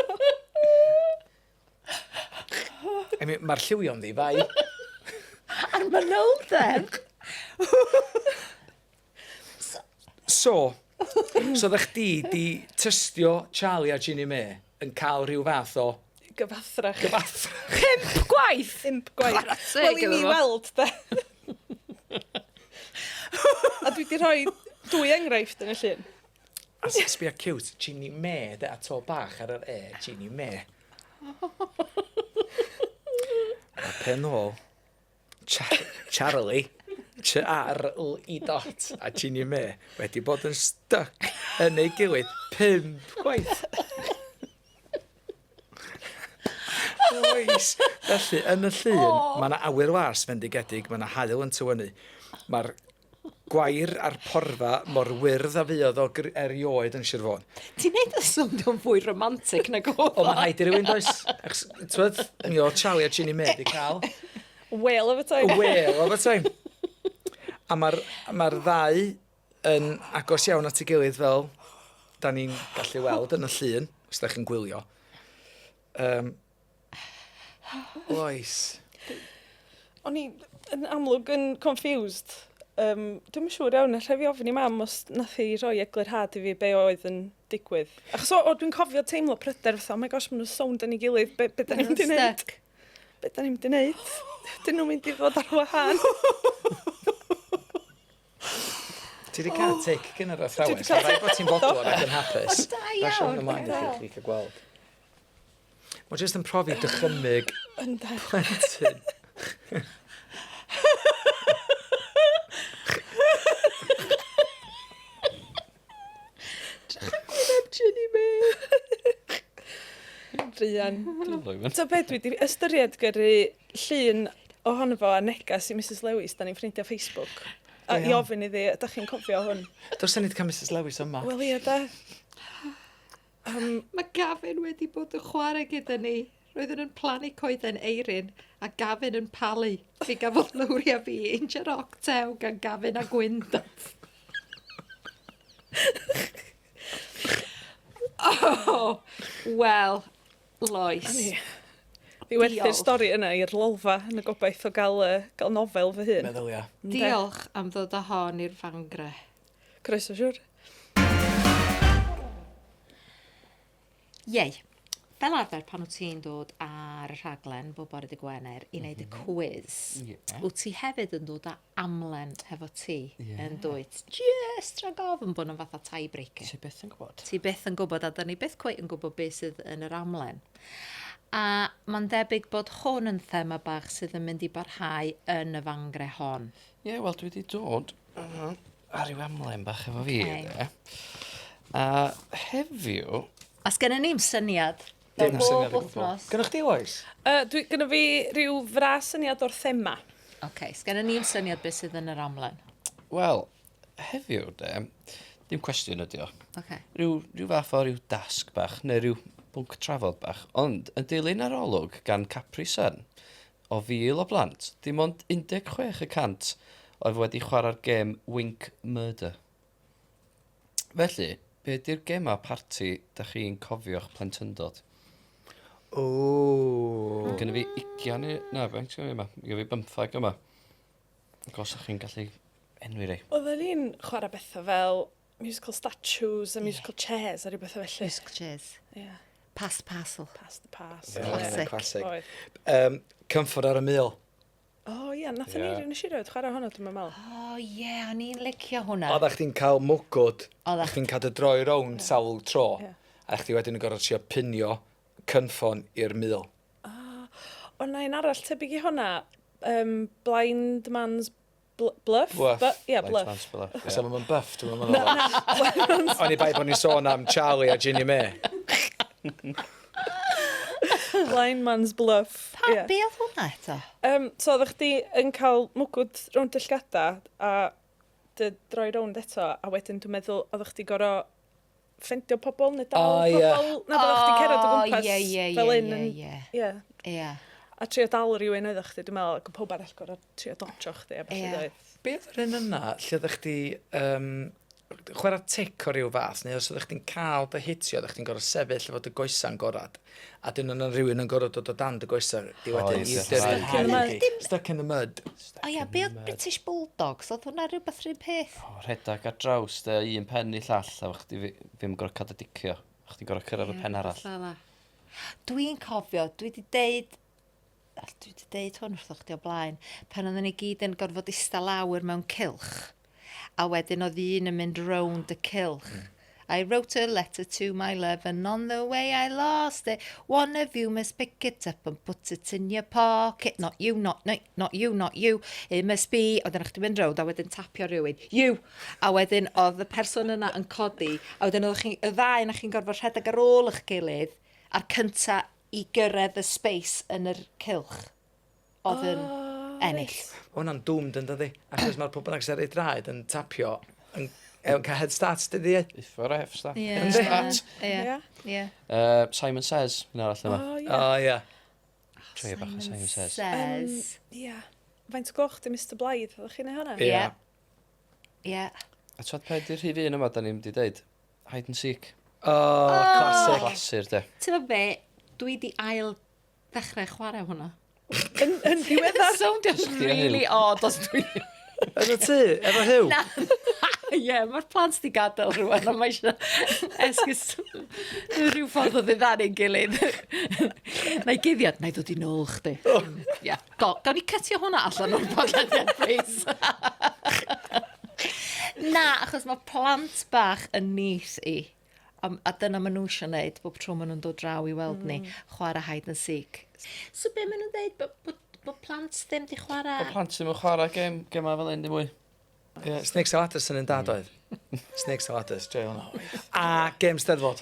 I mean, mae'r lliwio'n ddi fai. A'r manylder! So, so ddech chdi di tystio Charlie a Jeannie May yn cael rhyw fath o Gyfathrach. gyfathrach. 5 gwaith! 5 gwaith. Chwarae teg Wel, i iddo mi fo. weld, de. A dwi wedi rhoi 2 enghraifft yn y llun. A sbia cute, Jeannie May, de, a to bach ar yr E, Jeannie May. A pen ôl, Charlie, C-A-R-L-I dot, a Jeannie May wedi bod yn stuck yn ei gilydd 5 gwaith. Oes. Felly, yn y llun, mae yna awyr las fendigedig, mae yna haul yn tywynnu. Mae'r gwair a'r porfa mor wyrdd a fuodd o erioed yn Sir Fôn. Ti'n neud y swnio'n fwy romantic nag oedd O, mae rhaid i rywun, does? Achos, t'wod, mi oedd Charlie a Jeannie May wedi cael Whale of a time. Whale of a time. A mae'r ddau yn agos iawn at ei gilydd fel da ni'n gallu weld yn y llun, os da chi'n gwylio. Oes. O'n i yn amlwg yn confused. Dwi'm yn siŵr iawn, allai fi ofyn i mam os nath hi roi eglurhad i fi be oedd yn digwydd. Achos o, dwi'n cofio teimlo pryder fatha, oh my gosh, maen nhw'n sownd yn ei gilydd, be da ni'n mynd i wneud? Stuck. Be da ni'n mynd i wneud? Dyn nhw'n mynd i ddod ar wahân. Ti wedi cael tic gyn yr athrawes. Dwi 'di cael Mae rhaid bod ti'n fodlon ac yn hapus. O, da Basio iawn, ymlaen i da. chi cael gweld. Mae jyst yn profi dychymyg Ynde. plentyn. Gwyneb Jeannie May. Druan. Ta be, dwi wedi ystyried gyrru llun ohono fo a negas i Mrs Lewis, da ni'n ffrindiau Facebook. A i Iawn. ofyn iddi, ydych chi'n cofio hwn? Does ni wedi cael Mrs Lewis yma. Wel ie, da. Mae Gavin wedi bod yn chwarae gyda ni. Roeddwn yn plannu coeden eirin a Gavin yn palu. Fi gafodd Lowri a fi inja roc tew gan Gavin a Gwyndaf. Oh, wel, Lois. Fi werthu'r Diolch. stori yna i'r Lolfa yn y gobaith o gael, gael nofel fy hun. Meddwl ia. Ynde? Diolch am ddod â hon i'r fangre. Croeso, siwr. Iei. Fel arfer pan wyt ti'n dod ar y rhaglen bob bore dy Gwener i wneud y cwiz, wyt ti hefyd yn dod â amlen hefo ti yn dwyt. Just rhag ofn bod nhw'n fatha tiebreaker. Ti byth yn gwybod. Ti byth yn gwybod, a da ni byth cweit yn gwybod beth sydd yn yr amlen. A mae'n debyg bod hwn yn thema bach sydd yn mynd i barhau yn y fangre hon. Ie, wel, dwi wedi dod ar ryw amlen bach efo fi, Ocê. de. A heddiw... A sgennym ni'm syniad. Fel Dim bob syniad o gwbl. wythnos. Gynnoch chdi, oes? Dwi, gynno fi rhyw fras syniad o'r thema. Oce, sgenna ni'm syniad beth sydd yn yr amlen. Wel, heddiw de, dim cwestiwn ydi o. Oce. Rhyw, rhyw fath o ryw dasg bach, neu rhyw bwnc trafod bach. Ond, yn dilyn arolwg gan Capri Sun, o fil o blant, dim ond 16 y cant oedd wedi chwarae'r gêm Wink Murder. Felly, be ydy'r gemau parti da chi'n cofio'ch plentyndod? O. Gynna fi ugian i... Na, faint gynna fi yma? Gynna fi bymthag yma. Ac os ydych chi'n gallu enwi rei. Oedden ni'n chwarae bethau fel musical statues a musical chairs a rhyw bethau felly. Musical chairs. Yeah. Pass the parcel. Pass the parcel. Classic. Classic. Classic. Um, Cymffor ar y mil. O oh, ie, yeah, nathon ni, nes i roed chwarae hwnna, dwi'n meddwl. O oh, ie, yeah, o'n i'n licio hwnna. Oeddech chdi'n cael mwgwd, Oeddach. chdi'n cael dy droi rownd sawl tro, Ie. a chdi wedyn yn gorfod trio pinio cynffon i'r mul. Oh, o na un arall tebyg i hwnna, um, Blind Man's bl Bluff? Bluff. Bu yeah, Blind Bluff. Man's Bluff, Fysa ie. fo'n buff, dwi'n meddwl. Oni bai bod ni'n sôn am Charlie a Ginny May. Blind Man's Bluff. Pa, ie. be oedd hwnna eto? Um, so oeddech chdi yn cael mwgwd rownd y llgada a dy droi rownd eto, a wedyn dwi'n meddwl oeddech chdi gorau ffendio pobl neu dal O, ie. pobl. Na, byddech chdi cerdded o gwmpas Ie, ie, fel ie, un yn... ie, Ie. ie. A trio dal rhywun oeddech chdi, dwi'n meddwl, ac oedd pawb arall gorau trio dodjo chdi a ballu Ie. doedd. Be oedd yr un yna lle oeddech chdi um, chwarae tic o ryw fath, neu os oeddech chdi'n cael dy hitio, oeddech chdi'n gorfod sefyll efo dy goesa'n gorad, a dyn yna rhywun yn gorfod dod o dan dy goesa di wedyn Oedd, i ie. dyrru Stuck in the mud. Stuck in the mud. O ia, be oedd British Bulldogs? Oedd hwnna rhywbeth rhywun peth? O, rhedag ar draws de, un pen i llall, a chdi ddim yn gorfod cadw dicio. Chdi'n gorfod cyrraedd y pen arall. Fel 'na. Dwi'n cofio, dwi wedi deud, dwi wedi deud hwn wrthoch chdi o blaen, pan oedden ni gyd yn gorfod ista lawr mewn cylch, a wedyn oedd un yn mynd rownd y cylch. I wrote a letter to my love and on the way I lost it. One of you must pick it up and put it in your pocket. Not you, not, not, not you, not you. It must be... Oedden chdi mynd rownd a wedyn tapio rhywun. You! A wedyn oedd y person yna yn codi. A wedyn oeddech chi, y ddau yna chi'n gorfod rhedeg ar ôl eich gilydd a'r cynta i gyrraedd y space yn yr cylch oedd yn ennill. Mae hwnna'n doomed yn dydi? Achos mae'r pobl bynnag sydd ar ei draed yn tapio yn, yn cael head start, dydy? Uffar a head start. Ie. Head start. Ie. Ie. Simon Says, un arall yma. O, ie. O, ie. Joio bach o Simon Says. Says. Ie. Faint o gloch di Mr Blythe, oeddech chi'n neud hwnna? Ie. Ie. A twad pe di'r rhif un yma, da ni'n mynd i deud? Hide and seek. O, classic. Clasur, de. Ti'n meddwl be, dwi di ail ddechrau chwarae hwnna. Yn, yn ddiweddar. Soundio Chdi a Huw. really odd os dwi... Yn y tŷ, efo Huw. Na, ie, mae'r plant di gadael rhywun, a mae eisiau esgus rhyw ffordd o ddiddanu'n gilydd. Na i guddiad, na i ddod i nôl chdi. Ie, go, gawn ni cytio hwnna allan o'r podlediad, please. Na, achos mae plant bach yn nith i. A, a dyna maen nhw eisiau gwneud bob tro maen nhw'n dod draw i weld ni, chwarae hide and seek. So be maen nhw'n dweud, bod, bod, bod plant ddim di chwarae? Bod plant ddim yn chwarae gêm, gema fel un, dim mwy. Yeah, Snakes and Ladders yn un dad oedd. Snakes and Ladders, joio hwnna. A Game Steddfod.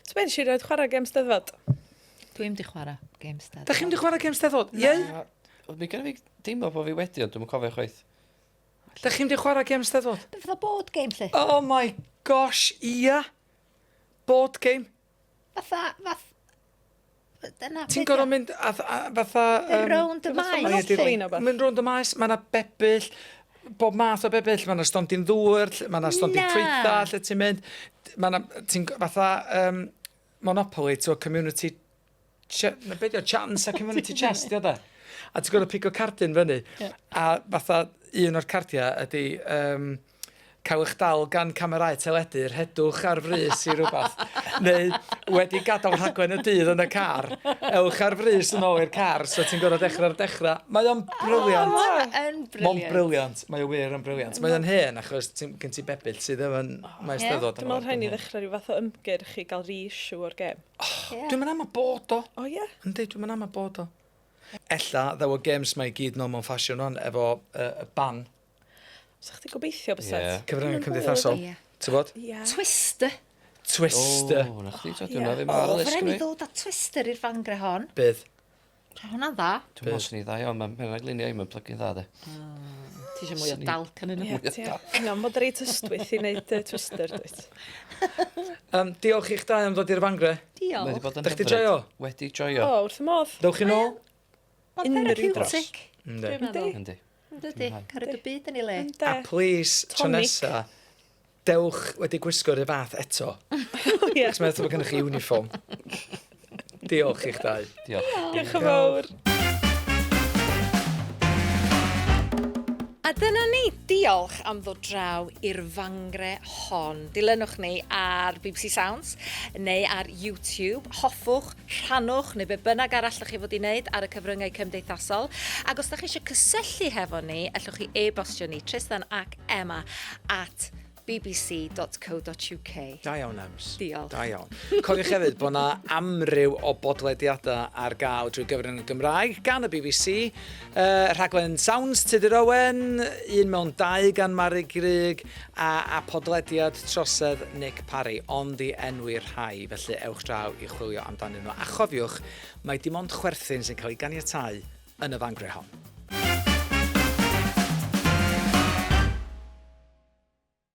Ti'n meddwl, si roed chwarae gêm Steddfod? Dwi'm di chwarae game Steddfod. Da chi'n di chwarae Game Steddfod? Ie? Mi gynna fi deimlo bod fi wedi, ond dwi'm yn cofio chwaith. Da chi'n di chwarae Game Steddfod? Be fatha board game, lle? Oh my gosh, ia. Board game. Fatha, fath... Dyna, Ti'n gorfod mynd a, a, fatha... Rownd y maes, Ie, lle. di- Mynd rownd y maes, mae yna bebyll, bob math o bebyll, mae yna stondin ddŵr, mae yna stondin Na. ffrwytha lle ti'n mynd. Mae yna, ti'n fatha um, Monopoly, ti'n community... Na be di o, chance a community chest, di o da. A ti'n gorfod pigo cardyn fyny. A fatha un o'r cardiau ydy um, cael eich dal gan camerâu teledu, rhedwch ar frys i rhywbeth. Neu wedi gadael rhaglen y dydd yn y car, ewch ar frys yn ôl i'r car, so ti'n gorfod dechrau ar dechrau. Mae o'n brilliant. Mae yn Mae'n brilliant. brilliant. Mae o wir yn brilliant. Mae o'n hen achos ti'n gen ti bebyll sydd ddim yn mae Ie. Eisteddfod. Dwi'n meddwl rhaid ni ddechrau rhyw fath o ymgyrch i gael reissue o'r gêm. Ie. Dwi'n mynd am y bod o. O ie? Yndi, dwi'n mynd am y bod o. Ella, ddaw y games mae i gyd nôl mewn ffasiwn o'n efo y ban Sa chdi gobeithio byset? Ie. cyfryngau cymdeithasol. Ie. Ti'n bod? Ie. Twister. Twister. O, na chdi, twad, Ie. hwnna ddim O, ar y oh, list rhaid ni gyda fi. ddod â Twister i'r fangre hon. Bydd. Hwnna'n dda. Dwi'n meddwl sy'n ei dda iawn, mae mhen-gliniau i'm yn plygu'n dda, de. Ti eisiau mwy o dalc yn nhw. Ie, ti angen bod reit ystwyth i wneud twister, dwyt. Diolch i'ch dau am ddod i'r fangre. Diolch. Wedi bod yn Dach chdi hyfryd. joio? Wedi joio. O, wrth y modd. Ddewch chi nôl? Mae'n Unrhyw dro. therapeutic. Yndi. Dwi'n meddwl. Yndi. Yndi, cariad y byd yn ei le. Ynde. A please, tro Tonic. nesa, dewch wedi gwisgo rhyw fath eto. Ie. Cos mae'n bod gennych chi uniform. Diolch i'ch dau. Diolch. Diolch yn fawr. A dyna ni, diolch am ddod draw i'r fangre hon. Dilynwch ni ar BBC Sounds neu ar YouTube. Hoffwch, rhannwch neu be bynnag arall ydych chi fod i wneud ar y cyfryngau cymdeithasol. Ac os ydych chi eisiau cysylltu hefo ni, allwch chi e-bostio ni Tristan ac Emma at bbc.co.uk. Da iawn, Ems. Diolch. Da iawn. Cofiwch hefyd bod yna amryw o bodlediadau ar gael drwy gyfrwng y Gymraeg gan y BBC. Rhaglen Sounds Tudur Owen, un mewn dau gan Mari Grug, a podlediad trosedd Nick Parry, ond i enwi rhai, felly ewch draw i chwilio amdanyn nhw. A chofiwch, mae dim ond chwerthin sy'n cael ei ganiatáu yn y fangre hon.